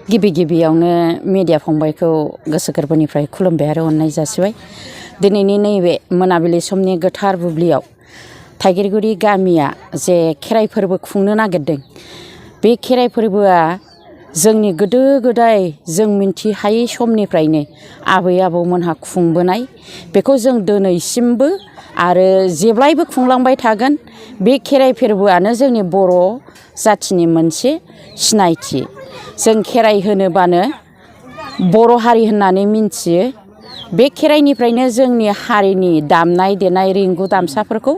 गिबि गिबियावनो मिडिया फंबायखौ गोसो गोरबोनिफ्राय खुलुमबाय आरो अननाय जासिबाय। दिनैनि नैबे मोनाबिलि समनि गोथार बुब्लियाव थाइगिरगुरि गामिया जे खेराइ फोरबो खुंनो नागिरदों, बे खेराइ फोरबोआ जोंनि गोदो गोदाय जों मिन्थिहायै समनिफ्रायनो आबै आबौमोनहा खुंबोनाय, बेखौ जों दिनैसिमबो आरो जेब्लायबो खुंलांबाय थागोन। बे खेराइ फोरबोआनो जोंनि बर' जाथिनि मोनसे सिनायथि। जों खेराइ होनोबानो बर' हारि होननानै मिन्थियो। बे खेराइनिफ्रायनो जोंनि हारिनि दामनाय देनाय रिंगु दामसाफोरखौ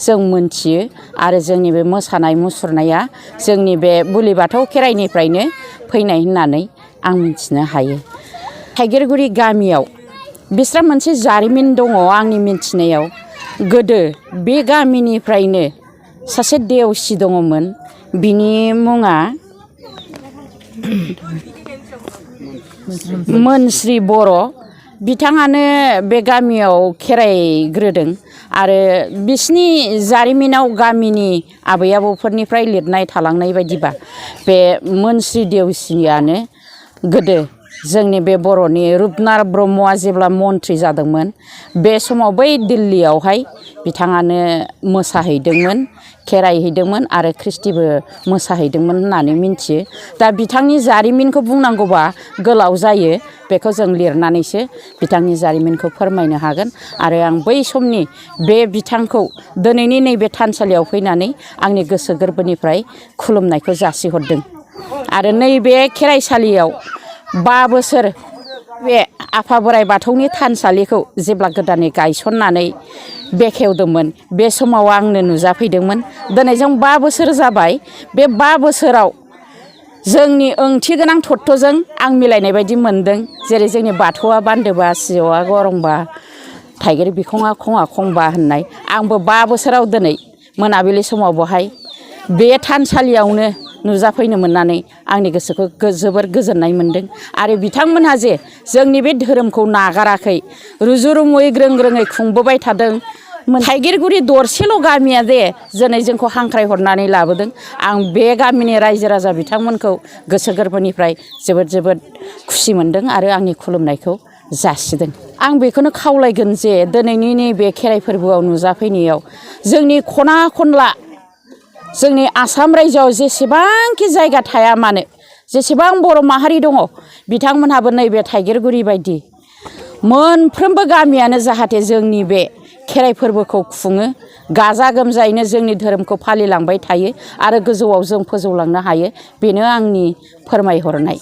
जों मोनथियो आरो जोंनि बे मोसानाय मुसुरनाया जोंनि बे बुलि बाथौ खेराइनिफ्रायनो फैनाय होननानै आं मिथिनो हायो। थाइगिरगुरि गामियाव बिस्रा मोनसे जारिमिन दङ आंनि मिन्थिनायाव। गोदो बे गामिनिफ्रायनो सासे देवसि दङमोन, बिनि मुङा मोनस्रि बर'। बिथाङानो बे गामियाव खेराइग्रोदों आरो बिसिनि जारिमिनाव गामिनि आबै आबौफोरनिफ्राय लिरनाय थालांनाय बायदिबा बे मोनस्रि देवसियानो गोदो जोंनि बे बर'नि रुपनाथ ब्रह्मआ जेब्ला मन्थ्रि जादोंमोन, बे समाव बै दिल्लीयावहाय बिथाङानो मोसाहैदोंमोन, खेराइ हैदोंमोन आरो ख्रिस्टिबो मोसाहैदोंमोन होननानै मिन्थियो। दा बिथांनि जारिमिनखौ बुंनांगौबा गोलाव जायो, बेखौ जों लिरनानैसो बिथांनि जारिमिनखौ फोरमायनो हागोन। आरो आं बै समनि बे बिथांखौ दिनैनि नैबे थानसालियाव फैनानै आंनि गोसो गोरबोनिफ्राय खुलुमनायखौ जासिहरदों। आरो नैबे खेराइसालियाव 5 बोसोर बे आफा बोराइ बाथौनि थानसालिखौ जेब्ला गोदानै गायसननानै बेखेवदोंमोन, बे समाव आंनो नुजाफैदोंमोन। दिनै जों 5 बोसोर जाबाय। बे 5 बोसोराव जोंनि ओंथि गोनां थत्थ'जों आं मिलायनाय बायदि मोनदों। जेरै जोंनि बाथौआ बान्दोबा सिजौआ गरंबा, थाइगिर बिखङा खङा खंबा होननाय। आंबो 5 बोसोराव दिनै मोनाबिलि समाव बहाय बे थानसालियावनो नुजाफैनो मोननानै आंनि गोसोखौ जोबोर गोजोननाय मोनदों। आरो बिथांमोनहा जे जोंनि बे धोरोमखौ नागाराखै, रुजु रुमुयै ग्रों ग्रोङै खुंबोबाय थादों। थाइगिरगुरि दरसेल' गामिया जे दिनै जोंखौ हांख्राय हरनानै लाबोदों, आं बे गामिनि रायजो राजा बिथांमोनखौ गोसो गोरबोनिफ्राय जोबोद जोबोद खुसि मोनदों आरो आंनि खुलुमनायखौ जासिदों। आं बेखौनो खावलायगोन जे दिनैनि नैबे खेराइ फोरबोआव नुजाफैनायाव जोंनि खना खनला जोंनि आसाम रायजोआव जेसेबांखि जायगा थाया मानो, जेसेबां बर' माहारि दङ, बिथांमोनहाबो नैबे थाइगिरगुरि बायदि मोनफ्रोमबो गामियानो जाहाथे जोंनि बे खेराइ फोरबोखौ खुङो, गाजा गोमजायैनो जोंनि धोरोमखौ फालिलांबाय थायो आरो गोजौआव जों फोजौलांनो हायो। बेनो आंनि फोरमायहरनाय।